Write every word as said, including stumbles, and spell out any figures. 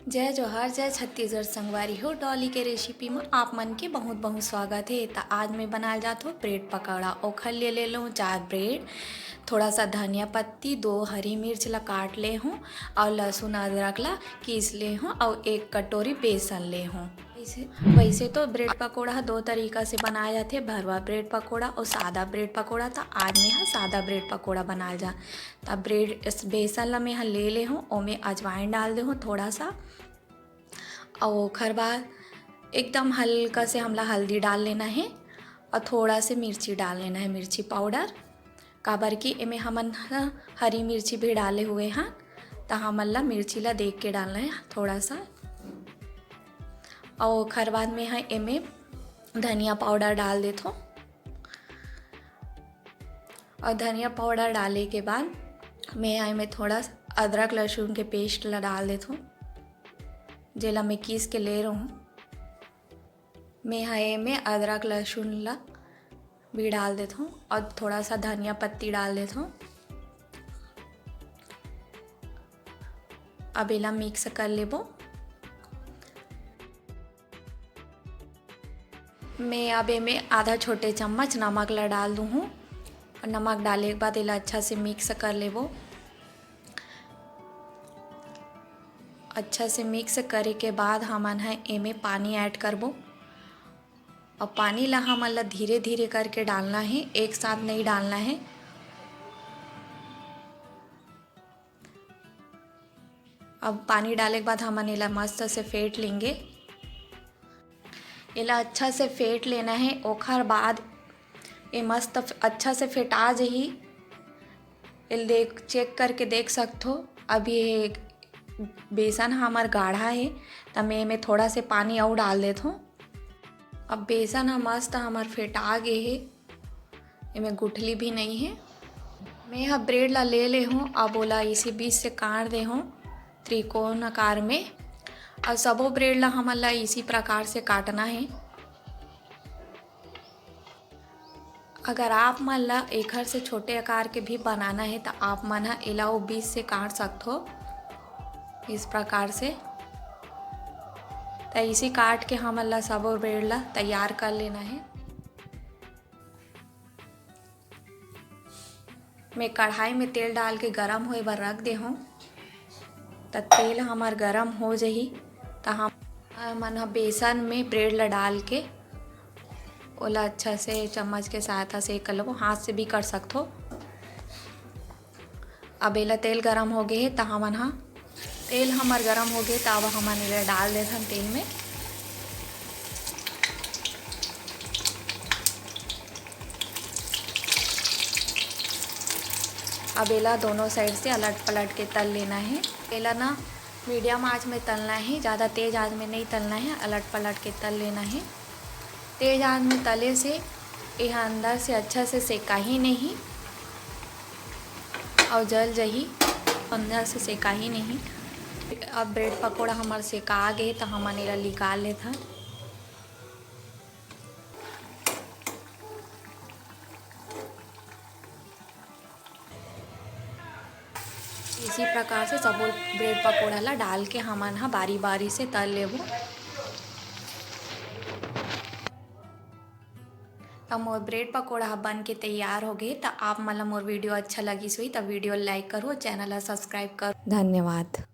जय जोहार, जय छत्तीसगढ़ संगवारी हो। डॉली के रेसिपी म आप मन के बहुत बहुत स्वागत हे। त आज मैं बनाए जात हो ब्रेड पकौड़ा। ओखर लिए ले लूँ चार ब्रेड, थोड़ा सा धनिया पत्ती, दो हरी मिर्च ला काट ले हूँ और लहसुन अदरक ला कीस ले हूँ और एक कटोरी बेसन ले हूँ। वैसे, वैसे तो ब्रेड पकौड़ा ह दो तरीका से बनाए जाथे, भरवा ब्रेड पकौड़ा और सादा ब्रेड पकौड़ा। त आज मैं ह सादा ब्रेड पकौड़ा बनाए जा। त ब्रेड, इस बेसन ला मैं ह ले ले हूँ, ओमे अजवाइन डाल दे हूँ थोड़ा सा, और ओखर बाद एकदम हल्का से हमला हल्दी डाल लेना है और थोड़ा से मिर्ची डाल लेना है, मिर्ची पाउडर, काबर कि एमे हमन ह हरी मिर्ची भी डाले हुए हैं, त हमन ला मिर्ची ला देख के डालना है थोड़ा सा। और ओखर बाद में ह एमे धनिया पाउडर डाल देथो। और धनिया पाउडर डाले के बाद मैं एमे थोड़ा अदरक लहसुन के पेस्ट ला डाल देथो, जेला मैं कीस के ले रहूँ। मैं ह एमे अदरक लहसुन ला भी डाल देथो और थोड़ा सा धनिया पत्ती डाल देथो। अब एला मिक्स कर लेबो। मैं अब एमे आधा छोटे चम्मच नमक ला डाल दूँ हूँ। और नमक डाले के बाद एला अच्छा से मिक्स कर लेबो। अच्छा से मिक्स करे के बाद हमन ह एमे पानी ऐड करबो। और पानी ला हमन ला धीरे धीरे करके डालना है, एक साथ नहीं डालना है। अब पानी डाले के बाद हमन एला मस्त से फेंट लेंगे। एला अच्छा से फेंट लेना है, ओखर बाद ये मस्त फ-, अच्छा से फेंटा जही। एल देख, चेक करके देख सकथो। अब ये बेसन हमर गाढ़ा हे, त मैं एमे थोड़ा से पानी अउ डाल देथों। अब बेसन ह मस्त हमर फेंटा गे हे, एमे गुठली भी नई हे। मैं ह ब्रेड ला ले ले हूँ, अब ओला इसी बीच से काट दे हूँ त्रिकोण आकार में। अब सबो ब्रेड ला हमन ला इसी प्रकार से काटना हे। अगर आप मन ला एखर से छोटे आकार के भी बनाना हे, त आप मन ह एला ओ बीच से काट सकथो, इस प्रकार से। त इसी काट के हमन ला सबो ब्रेड ला तैयार कर लेना हे। मैं कढ़ाई में तेल डाल के गरम होए बर रख दे हूँ। त तेल हमर गरम हो जही, त हम, हमन ह बेसन में ब्रेड ला डाल के ओला अच्छा से चम्मच के सहायता से कर लेबो, हाथ से भी कर सकथो। अब एला तेल गरम हो गे हे, त हमन ह, तेल हमर गरम हो गे, त अब हमन एला डाल देथन तेल में। अब एला दोनों साइड से अलट पलट के तल लेना हे। एला ना मीडियम आंच में तलना हे, ज़्यादा तेज आंच में नहीं तलना हे, अलट पलट के तल लेना हे। तेज आंच में तले से एहा अंदर से अच्छा से सेकाही नहीं अउ जल जही, अंदर से सेकाही नहीं। अब ब्रेड पकोड़ा हमर सेका गे, त हमन एला निकाल लेथन। इसी प्रकार से सबो ब्रेड पकोड़ा ला डाल के हमन ह बारी-बारी से तल लेबो। त मोर ब्रेड पकोड़ा ह बन के तैयार हो गे। त आप मन ला मोर वीडियो अच्छा लगिस होही, त वीडियो ला लाइक करो, चैनल ला सब्सक्राइब करो। धन्यवाद।